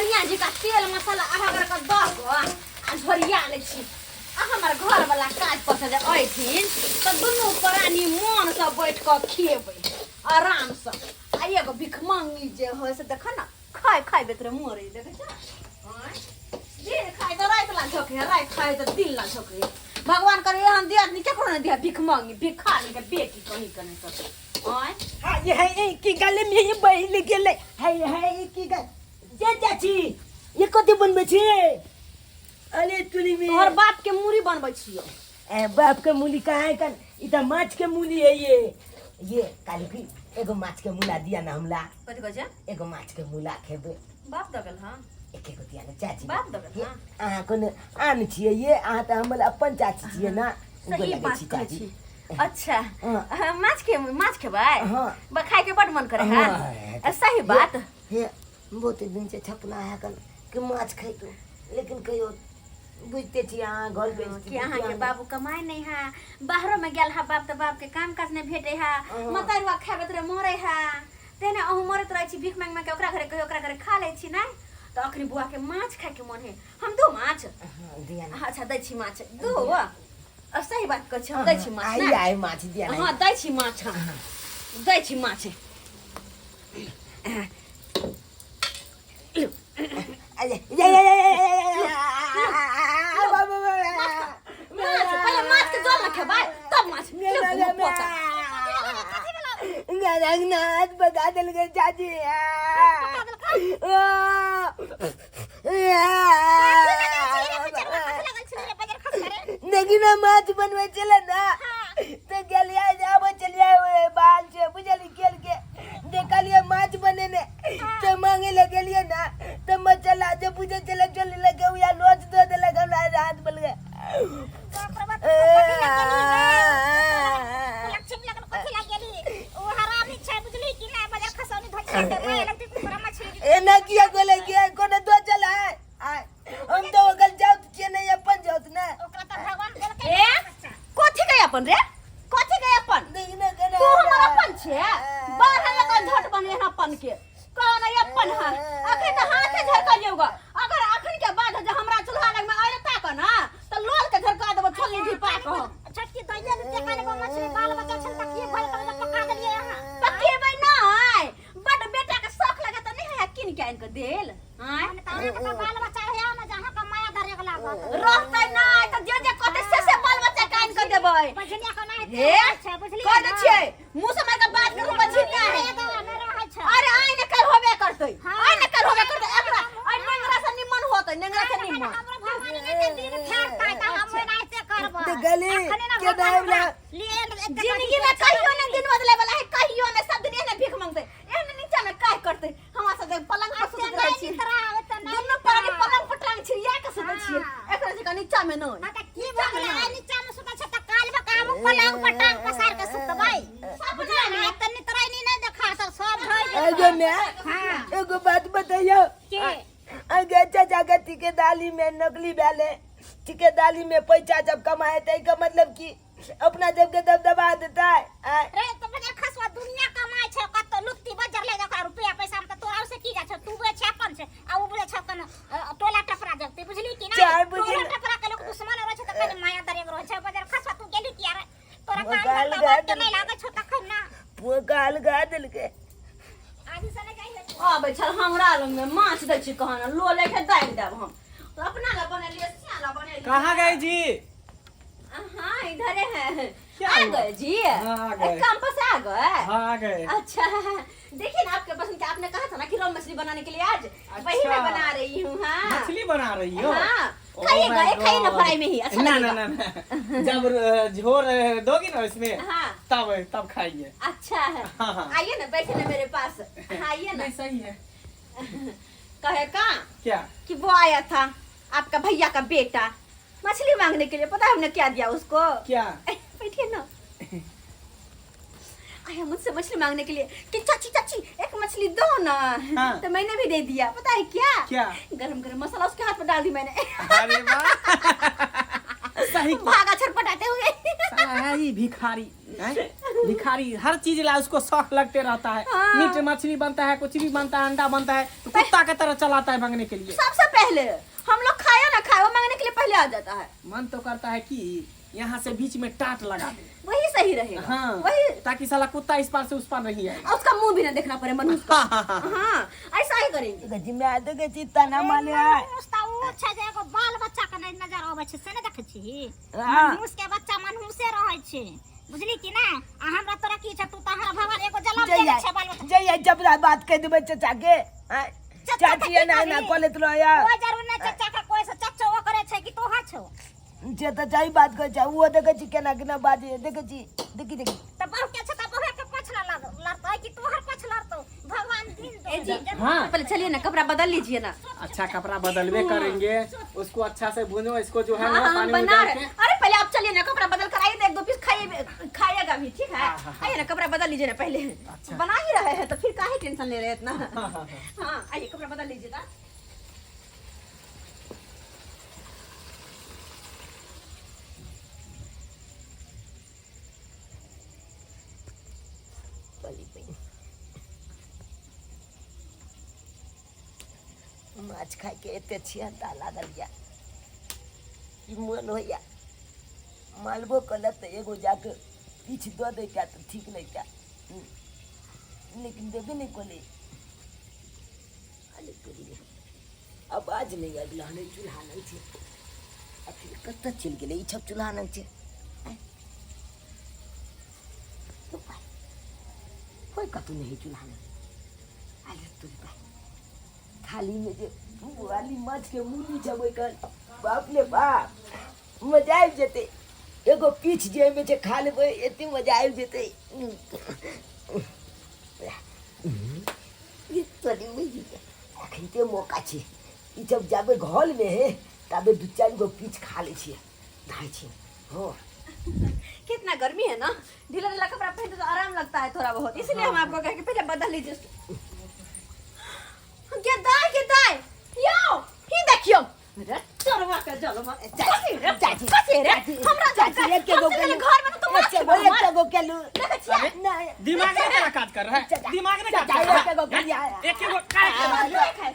बढ़िया जी का तेल मसाला अहगर के दऽ कऽ आ झोरिया लै छी। आ हमर घरवला काज पर से जे अयथिन तऽ दुनू प्राणी मोनसँ बैठ कऽ खेबै आरामसँ। आ एगो भिखमंगी जे होइ से देख ने, खाय खाय बेतरे मरे, देखै छ? आँय, दिन खाय तऽ राति ला झोके, राति खाय तऽ दिन ला झोके। भगवान करे एहन दियादनी केकरो नहि दिया, भिखमंगी भिखारी के बेटी कहीं के नहि सब। आँय, हाय हाय की गल में बैल गेलै, हाय हाय की गल। जे चाची, ये कथी बनबै छी? अरे तुरी में तोहर बाप के मूड़ी बनबै छियो। ए बाप के मूली कहाँ है कन? ई त माछ के मूली है। ये काली की एगो माछ के मूला दिया ना हमला। कथी कहै छै? एगो माछ के मूला खेबे। बाप दऽ गेल? हँ, एक एगो दिया ना चाची। बाप दऽ गेल? ये, हँ। अहाँ कोनो आन छियै? ये अहाँ तऽ हमर अपन चाची छियै ना। सही गोर लगै बात छी कहै चाची। छी। अच्छा। हाँ। हाँ, माछ के माछ खेबै? हाँ। खाय के बड मन करे है। हाँ। सही बात। हे बहुत दिन से छपना है कन कि माछ खैतू, लेकिन कहियो बुझते छी अहाँ घर के स्थिति कि अहाँ के केहन। बाबू कमाए नहीं है, बाहरो में गेल है बाप तऽ बाप के काम काज नहीं भेटे है। हाँ। मतरुआ खेबे तऽ मरे है, तेने अहूँ मरैत रहै छी भीख मांगि मांगि के, ओकरा घरे कहियो ओकरा घरे खा लै छी। नहि तऽ अखनी बुआ के माछ खाय के मन है, हम दू माछ। हाँ, दिया ना। अच्छा, दै छी माछ दू। आ सही बात कहै छी, हम दै छी माछ। आई ने आई माछ दिया ना। हाँ, दै छी माछ, हम दै छी माछ। अरे ये ये ये ये माछ पहिले माछ के जल न खेबै तब माछ ले पोता। रंगनाथ बता देलकै चाची। देखी ना, माछ बनबै छलै ना तऽ गेलियै, आबै छलियै बाल से बुझली, खेल के देखलियै माछ बनेने तऽ मांगे लए गेलियै ना तऽ मसाला जे बुझै छलै चली लगे उएह लोच दऽ देलक, हमरा हाथ बल गए। एना किया बोले किया कोनो दो चल आय आय, हम तो ओकर जाउत छियै नहीं अपन जाउत ना। ए कथी गई अपन रे, कथी गई अपन? नहीं ना करे। तू हमर अपन छे? बाहर लगा झट बने हन अपन के कहो ना अपन है। अखन तऽ हाथे झरकलियौ ग, अगर अखन के बाद जे हमरा चूल्हा लग में आयल ताक ना तऽ लोल के झरका देबो छोलनी ढिपा कऽ हम। छोटकी दैया ने देखा लेगो मछली, बाल बच्चा छल त की भल कर पका देलियै अहाँ? पकेबै नहि, बड बेटा के शौक लगे तऽ नहि है कीन के आनि कऽ देल। आँय, त अहाँ के त बाल बच्चा रहै ने जे अहाँ के माया धरे लागत। रहतै नहि तऽ जे जे कहतै से से बाल बच्चा के आनि कऽ देबै। बझनिया के नहि हे छै, बुझलियै? कह दै छियै मुँह से मारि कऽ बात करू बझिनिया है। नहि रहै छै। अरे आइ ने कल होबे करतै, हाँ। आइ ने कल होबे करतै। एकरा आइ नेंगरा से निमन होतै, नेंगरा से निमन। हमरो भगवान एते दिन फेरतै त हम एनाहिते करबै। तऽ गली अखने ने के भगवान दाम हमरा ला लिए एते जिंदगी में कहियो ने दिन बदले वाला है, कहियो ने। सब दिन एहने भीख मांगते, एहने नीचा में काय करते। हमरा सब देख पलंग पर सुतैत रहै छी, दुनू प्राणी पलंग पर टांग छिड़िया के सुतै छियै, हाँ। एकरा जकाँ नीचा में नहि। हाँ, त की भऽ गेलै? आइ नीचा मे सुतल छै त काल्हि बका हमहूँ पलंग पर टांग पसारि के सुतबै, बुझलियै ने? आइ त नितरैनी नहि देखा त सब ढहि जेतै। एगो मैं हाँ। एगो बात बतैयो। के? अगे चाचा के ठेकेदारी में नकली भेले, ठेकेदारी में पैसा जब कमाए तो का मतलब कि अपना जब के दबदबा देता है। आय। रे तो बजर खसवा, दुनिया कमाय छै, कत लुत्ती बजर ले ओकरा रुपया पैसा में त तोरा से की जा छै? तू बुझे छै अपन छै आ उ बुझे छै अपन टोला टपरा जगते, बुझली कि ना? चाय बुझी टोला टपरा के लोग दुश्मन रहै छै त कनि माया दरेग रहै छै। बजर खसवा, तू गेली किया रे? तोरा काम मोबाइल धंधा गा बात के देलकै। नहीं लागै छौ तखन ना। पोकाल गा देलकै। आदि से नहि जाइ है। आबै छल हमरा लग में माछ दै छी कहना लो लेके दाबि देब हम तो अपना ला बनेलियै, सिया ला बनेलियै। कहाँ गए जी? हाँ, इधरे है। क्या आ हुआ? गए जी? हाँ, आ गए। एक काम पर से आ गए? हाँ, आ गए। अच्छा, देखिए ना, आपके पसंद के आपने कहा था ना कि रोहू मछली बनाने के लिए, आज वही मैं अच्छा। बना रही हूँ। हाँ, मछली बना रही हो? हाँ। Oh खाइएगा? my एक खाइए ना God. Fry में ही अच्छा ना लगेगा। ना ना ना, जब झोर दोगी ना इसमें हाँ। तब तब खाइए। अच्छा है। हाँ, हाँ। आइए ना, बैठिए ना मेरे पास, आइए ना। नहीं, सही है। कहे का क्या? कि वो आया था आपका भैया का बेटा मछली मांगने के लिए, पता है हमने क्या दिया उसको? क्या? बैठिए ना। आया मुझसे मछली मांगने के लिए कि चाची चाची एक मछली दो ना। हाँ। तो मैंने भी दे दिया, पता है क्या? क्या? गरम गरम मसाला उसके हाथ पर डाल दी मैंने। अरे वाह, सही किया। भागा छटपटाते हुए। साला है ही भिखारी। हैं? भिखारी हर चीज ला उसको शौक लगते रहता है। हाँ। मीट मछली बनता है, कुछ भी बनता है, अंडा बनता है तो कुत्ता की तरह चलाता है मांगने के लिए। सबसे पहले हम लोग खाया ना खाए, वो मांगने के लिए पहले आ जाता है। मन तो करता है कि यहाँ से बीच में टाट लगा दे। वही सही रहेगा। हाँ, वही, ताकि साला कुत्ता इस पार से उस पार नहीं आए। और उसका मुंह भी ना देखना पड़े मनुष्य का। हाँ, ऐसा ही करेंगे। देखै छी माय, देखै छी तना माने आय। मनहूस तऽ ओ छै जे एगो बाल बच्चा के नहि नजर अबै छै से नहि देखै छी। हाँ। मनहूस के बच्चा मनहूसे रहै छै, बुझली कि नहि? आ हमरा तोरा की छै? तू तऽ हमरा भगवान एगो जलम जइया देने छै बाल बच्चा। जइया जबरा बात कहि देबै चचा के। आँय, चचा के चाची की एना एना करबही? कऽ लेत रहैया। कोइ जरूर नहि चचा के, कोइ से चचो ओकरे छै कि तोहर छौ? जे तऽ सही बात कहै छै, ओहो देखै छी केना केना बाजै, देखै छी, देखी देखी। तऽ बहु के छै तऽ बहु के पछ न लड़तै कि तोहर पछ लड़तौ? भगवान दिन दो। ए जी, हाँ। पहले चलिए ना, कपड़ा बदल लीजिए ना। अच्छा कपड़ा बदलवे करेंगे, उसको अच्छा से भूनो, इसको जो है हाँ, ना हम पानी में बना डाल रहे। के। अरे पहले आप चलिए ना, कपड़ा बदल कर आइए तो एक दो पीस खाइए, खाइएगा भी, ठीक है? हाँ, हाँ, आइए ना, कपड़ा बदल लीजिए ना पहले। अच्छा। बना ही रहे हैं तो फिर काहे टेंशन ले रहे हैं इतना? हाँ, हाँ, हाँ। हाँ, आइए कपड़ा बदल लीजिए ना। माछ खाइके एते छिहन्ता लागल यऽ, ई मोन होइया मालबो कलत तऽ एगो जाके किछु दऽ दैता तऽ ठीक रहिता, लेकिन देबे नहि कलै। अरे तोरी, आवाज नहि आबि रहल अइ चूल्हा लग छै, आ फिर कतऽ चलि गेलै ई सब चूल्हा लग छै? कोइ कतहु नहि हइ चूल्हा लग। अरे तोरी भाइ, थालीमे जे वाली माछके मूली छै ओहिकर, बाप रे बाप, मजा आबि जेतै। एगो पीछ जे एहिमे छै खा लेबै, एते मजा आबि जेतै। ई तोरी मैया, अखन मौका छै, ई जब जाबै घरमे हे ताबे दू चारि गो पीछ खा लै छियै, खाइ छियै। हँ, कितना गर्मी है ना, ढीला ढीला कपड़ा पहनते तो आराम लगता है थोड़ा बहुत, इसलिए हम आपको कहे कि पहले बदल लीजिए। गेदाय गेदाय यो ही देखियो रे चोरवा के जलमा। चाची, चाची, कथी रे? चाची, हमरा चाची, एके गो हमसे केलू। घर में तो माछ एके गो, एके गो केलू। देखै छियै? नहि। दिमाग ने तेरा काज कर रहा है, चाचा, दिमाग ने काज चाचा, कर रहा एके गो है। केलिया। एक गो काय के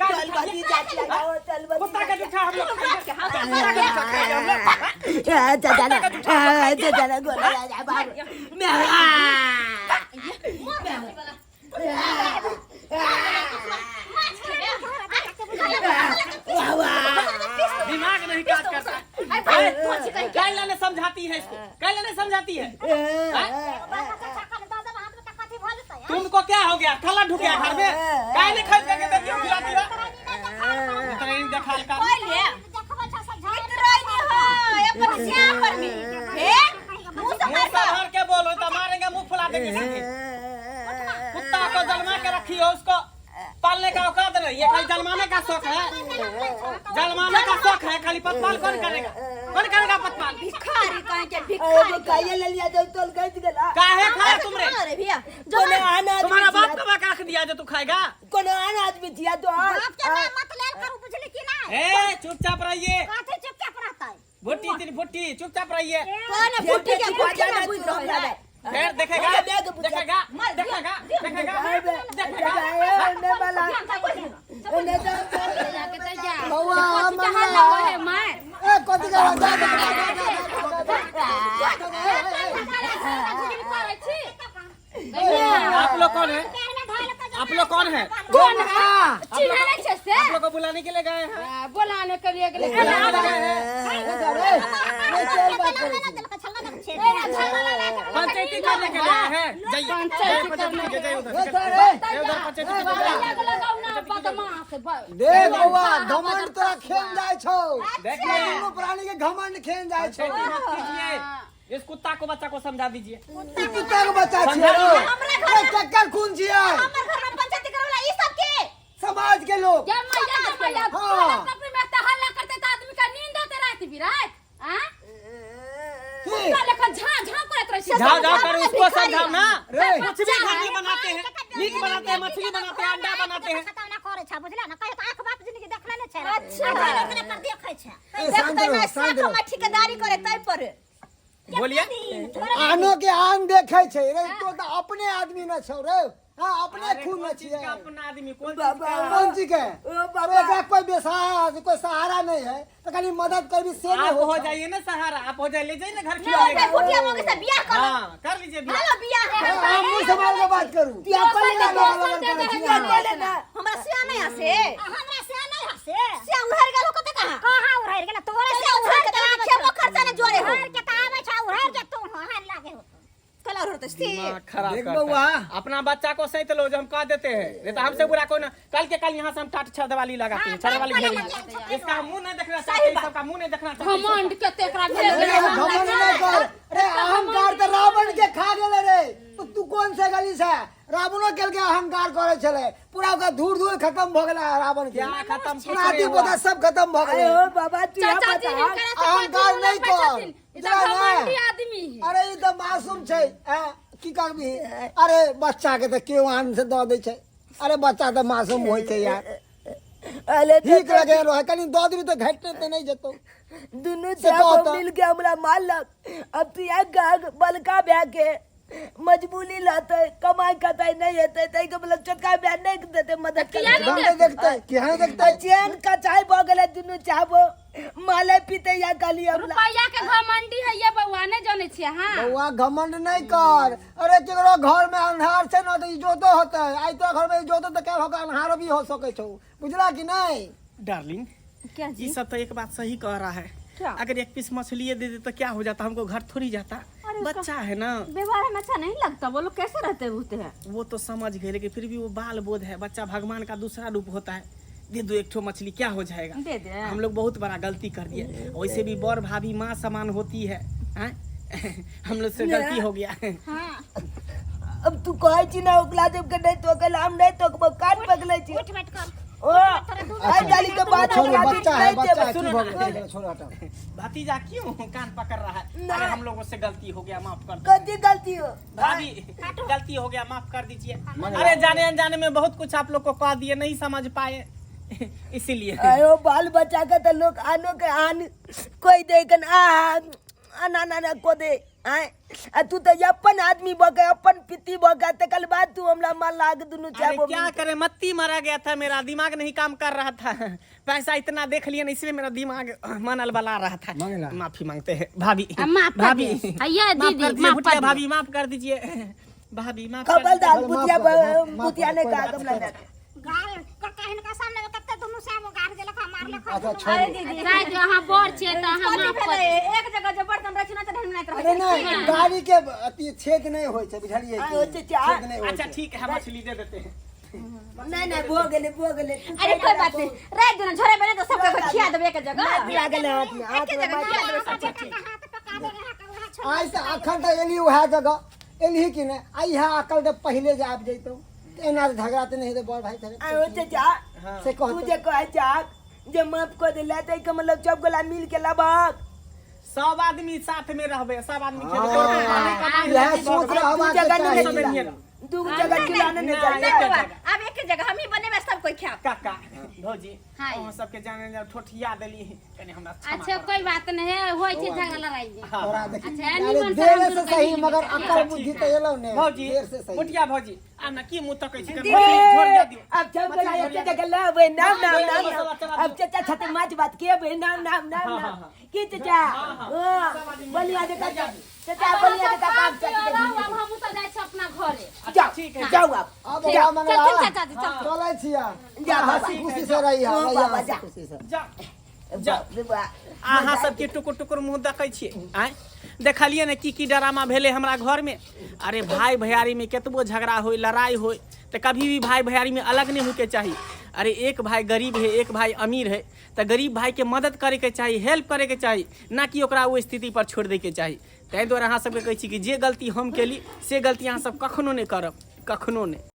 चल बदी चाची, आओ चल बदी। कुत्ता का जूठा हम लोग माछ के हाथ कुत्ता का जूठा खाएंगे हम लोग। चाचा ना, चाचा ना, गोला राजा बाबू। मैं वाह वाह, दिमाग नहीं काज करता है। अरे भाई, तू अच्छी कहीं कैला ने समझाती है इसको, कैला ने समझाती है। तुमको क्या हो गया? खाला ढुक गया घर में, काहे नहीं खरीद करके देती हो, खिलाती हो? इतना ही देखा का पहिले इतराई नहीं हो अपन श्याम पर में हे मुंह से मुंह मार का। संभाल के बोलो तो मारेंगे, मुंह फुला देंगे सीधे। कुत्ता को जलमा के रखी हो, उसको पालने का औकात नहीं ये खाली जलमाने का शौक है, जलमाने का शौक है खाली। पतपाल कौन करेगा? कौन करेगा पतपाल? भिखारी कहीं के एगो भिखारी खाइए ले लिया जब तोल गइस गेला। काहे खाया तुमरे? अरे भैया जो कोनो आन आदमी तुम्हारा बाप छिया- कमा के रख दिया जो तू खाएगा? कोनो आन आदमी छिया तो ए चुपचाप रहिए, कथी चुपचाप रहतै? भुट्टी तीन भुट्टी, चुपचाप रहिए। कौन भुट्टी के भुट्टी में बुझ रहल है? फिर देखेगा, देखेगा, देखेगा, देखेगा, देखेगा। आप लोग कौन है? आप लोग कौन है? कौन है? आप लोग चिन्है छै से? आप लोग को बुलाने के लिए गए हैं? बोलाने के लिए गेलै। बुलाने गए हैं, पंचायती करने के लिए आए हैं। जाइए पंचायती पंचायती के जाइए उधर, ए, उधर पंचायती के जाइए। लगाउ ना बदमाश। देख बौआ, घमंड तोरा खेल जाइ छौ। देखिए, दुनू प्राणी के घमंड खेल जाइ छौ। पंचायती मत कीजिए, इस कुत्ता को बच्चा को समझा दीजिए। ई कुत्ता के बच्चा छियै समझा रौ। हमरा घर ए, केकर खून छियै? हमर घर में पंचायती करवला ई सब के समाज के लोग। जब मैया जब मैया हाँ। तोरा कपड़े में त हल्ला करते त आदमी का नींद आते रात बिरात। हां, की? कुत्ता लेखा झा झा करत रहै छै। जाओ जाओ कर उसको समझाओ ना। रे। कुछ भी घर में बनाते हैं, मीट बनाते हैं, मछली बनाते हैं, अंडा बनाते हैं। अच्छा। ए, शांत देखते रहो, ना शांत साख रहो। में ठेकेदारी करे तय पर। बोलिए। भेलै आनो के आन देखे छै रे, तो तऽ अपने आदमी न छौ रे। हाँ, अपने अरे खून कौन न चीज छियै। का अपना आदमी, कौन चीज बाबा। का? कौन चीज के? ओ बाबा। अरे एकरा कोई बेसहारा, कोई सहारा नहीं है तो कनी मदद कर भी से नहीं आप हो हो छौ। जाइए ना सहारा, आप हो जाइए, ले जाइए ना घर ना खिलाएगा। भुटिया मोगी से बियाह कर। हाँ, कर लीजिए बियाह। हेलो बियाह हाँ, हम मुँह संभाल के बात करू। तू अपन अपने ना लगा लगा करै छी अहाँ। बोले ना। हमरा सिया नहीं हसे। हमरा से नहीं हसे। सिया उहर गेलो कते कहाँ? कहाँ उड़ैर गेल तोरा से? उहर के तऽ खेबो खर्चा ने जोरे हो। उड़ैर के तऽ आबै छ, उड़ैर के तू हार लागे हो। कला उहर तऽ स्थिर। दिमाग खराब देख करता बउआ। है। अपना बच्चा को सही लो, जो हम कह देते हैं, नहीं तो हमसे बुरा कोई ना। कल के कल यहाँ से हम टाट छड़वाली लगाते हैं, छड़वाली घेरी। इसका हम मुंह नहीं देखना चाहते, इसका मुंह नहीं देखना चाहते। घमंड के तेकरा भेल अरे गेलै। घमंड नहीं कर रे, अहंकार तऽ रावण के खा गेलै रे। तो तू कोन से गली से? रावणो केल के अहंकार करे छलै, पूरा ओकरा धूर धूर खत्म भऽ गेलै रावण के। क्या खत्म? कुछ नाती नहीं हुआ। पोता सब खत्म भऽ अरे गेलै। ओ बाबा, तू यहाँ चाचा जी बता। हिनकरा से अहंकार कथी नहीं लड़बै कर। छथिन? ई तऽ बुझला ने? घमंडी आदमी है। अरे ई तऽ मासूम छै, ऐं, की करबही? अरे बच्चा के तऽ केओ आन से दऽ दै छै। अरे बच्चा तऽ मासूम होइ छै यार। अरे ठीक लगे रहे, कनी दऽ देबी तऽ घटने तऽ नहि जेतौ। दुनू से चाप कहत। मिल के हमरा मारलक। अब तू यहाँ गाग बलका भए के मजबूरी लहते, कमाई कताई नहीं हेतै, तै के मतलब छोटका भए नहीं देते मदद किया करे। नहि हम नहि देखतै, किया नहि देखतै? चैन कचाई भऽ गेलै। दुनू चाहबो माले पीते या कहली हमरा। रुपैया के घमंडी है ये बौआ, नहि जानै छियै अहाँ? बौआ, घमंड नहीं कर। अरे केकरो घर में अन्हार छै ने तऽ इजोतो होतै। आइ तोरा घर में इजोतो तऽ काल्हि होकर अन्हारो भी हो सकै छौ, बुझला कि नहीं? डार्लिंग। क्या? ये सब तो एक बात सही कह रहा है। क्या? अगर एक पीस मछली दे दे तो क्या हो जाता? हमको घर थोड़ी जाता। अरे उसका- बच्चा है ना। व्यवहार हमें अच्छा नहीं लगता, वो लोग कैसे रहते रहते हैं। वो तो समझ गए, लेकिन फिर भी वो बाल बोध है। बच्चा भगवान का दूसरा रूप होता है। दे दो एक ठो मछली, क्या हो जाएगा? दे दे। हम लोग बहुत बड़ा गलती कर दिए। वैसे भी बड़ भाभी माँ समान होती है, हैं? हम लोग से गलती हो गया। हाँ। अब तू कहै छी ना ओकरा जब के नहीं तोकल, हम नहीं तोकबो, कान पकड़ै छी। उठ बैठ कर। ओ आइ काल्हि के बात छोड़ो, ओकरा बच्चा है, नहीं बच्चा देबै। है, की भऽ गेलै? छोड़ो, हटाओ। भतीजा क्यों कान पकड़ रहा है? ना। अरे हम लोगों से गलती हो गया, माफ कर दो। कथी गलती हो? भाभी, गलती हो गया, माफ कर दीजिए। अरे जाने अनजाने में बहुत कुछ आप लोग को कह दिए, नहीं समझ पाए, इसीलिए। आयो बाल बच्चा के तऽ लोग आनो के आन कोई दे कन आ आना ना ना को दे आय, आ तू तऽ अपन आदमी भऽ के, अपन पित्ती भऽ के, तकर बाद तू हमरा मार लाग दुनू अरे चाबो। क्या करे, मत्ती मारा गया था, मेरा दिमाग नहीं काम कर रहा था। पैसा इतना देख लिया ना, इसलिए मेरा दिमाग मन अलबला रहा था। मांगेला। माफी मांगते हैं भाभी। आ, माफ कर भाभी दिए। आ, ये माफ दीदी, कर दीजिए। माफ भुटिया कर दिए। भाभी, माफ कर दीजिए भाभी, माफ कर दीजिए। खबरदार। माफ बुतिया कर दे, माफ बुतिया कर ने दे, कहा कोई बात कमला नहीं। गाल कक्का हिनका सामने में कते दुनू साहब गाड़ देलक, मारलक। अच्छा, दुनू। छोड़ू। अरे दीदी। राय जो अहाँ बड़ छियै तऽ अहाँ कथी माफ कर भेलै? एक जगह जे बर्तन रहै छै ना तऽ ढंग अरे नहीं, गाड़ी के अथी छेद नहीं होइ छै, बुझलियै आ, की? ओ चाचा। छेद नहीं होइ अच्छा छै। ठीक है, मछली दे देते हैं। नहीं नहीं, भो गेलै, भो गेलै। तू अरे कोई बात नहीं, रात दिन झोरे बने तो सबके खिया देबै एक जगह। माछ लागल है हाथ में, हाथ एके में जगह माछ खिया देबै हमरा सब। बेटा के हाथ पका दे रहा के वहाँ छोड़। आइ तऽ अखन तऽ एली उएह जगह एलही कि नहि? आइ इएह अकल तऽ पहिले जे आबि जैतौ तऽ एना तऽ झगड़ा तऽ नहि हेतै बड़ भाई। आयो चाचा। से तू कहतौ। जे कहै छाक जे माफ कऽ देला, तै के मतलब सब गोला मिल के लबक। सब आदमी साथ में रहबे, सब आदमी खेबे। तोर पापा नहीं कमाए इएह है, सोच दू रहबाक जगह नहीं चाही। चूल्हा, दू जगह चूल्हा नहीं नहीं, जलता। एक जगह। आब एक जगह हमही बनेबै, सब कोई खायब। काका, भौजी। हाय। अहाँ सबके जाने जाओ, ठोठिया देली, कनी हमरा क्षमा अच्छा करब। कोई बात नहीं है, होइ छै झगड़ा लड़ाई जे। हाँ। तोरा देखी। अच्छा, अरे निमन से देर हम से दुनू सही बहिन मगर बेटा। अकल बुद्धि तऽ एलौ ने। भौजी। देर से सही। बुटिया भौजी, आब ना की मुँह तकै छी? ए, छोड़ दे दियौ। अब सब गोला एक जगह लबे, नाम नाम नाम नाम। अब चाचा छते माछ भात खेबै, नाम नाम नाम नाम। की चाचा? हाँ, बलिया जका चाचा, बलिया जका काम चाची के। अब हमहूँ सब जाइ छी अपना घरे। जाओ। ठीक है। जाओ आप। अब बौआ मंगला। चलथिन चाचा जी, चलथिन। चलै छियै। जा बाबा। हंसी खुशी से रही। हाँ, रही बाबा, हंसी जा। खुशी से। जा जा। बाबा। अहाँ सबके टुकुर टुकुर मुँह देखै छियै, आँय? देखलियै ने की की ड्रामा भेलै हमरा घरमे? अरे भाई भैयारीमे केतबो झगड़ा होय, लड़ाई होय, तऽ कभी भी भाई भैयारीमे अलग नहि होइके चाही। अरे एक भाई गरीब है, एक भाई अमीर है, तऽ गरीब भाईके मदद करैके चाही, हेल्प करैके चाही, ना कि ओकरा ओ स्थिति पर छोड़ि दैके चाही। ताहि दुआरे अहाँ सबके कहै छी कि जे गलती हम केली से गलती अहाँ सब कखनो नहि करब, कखनो नहि।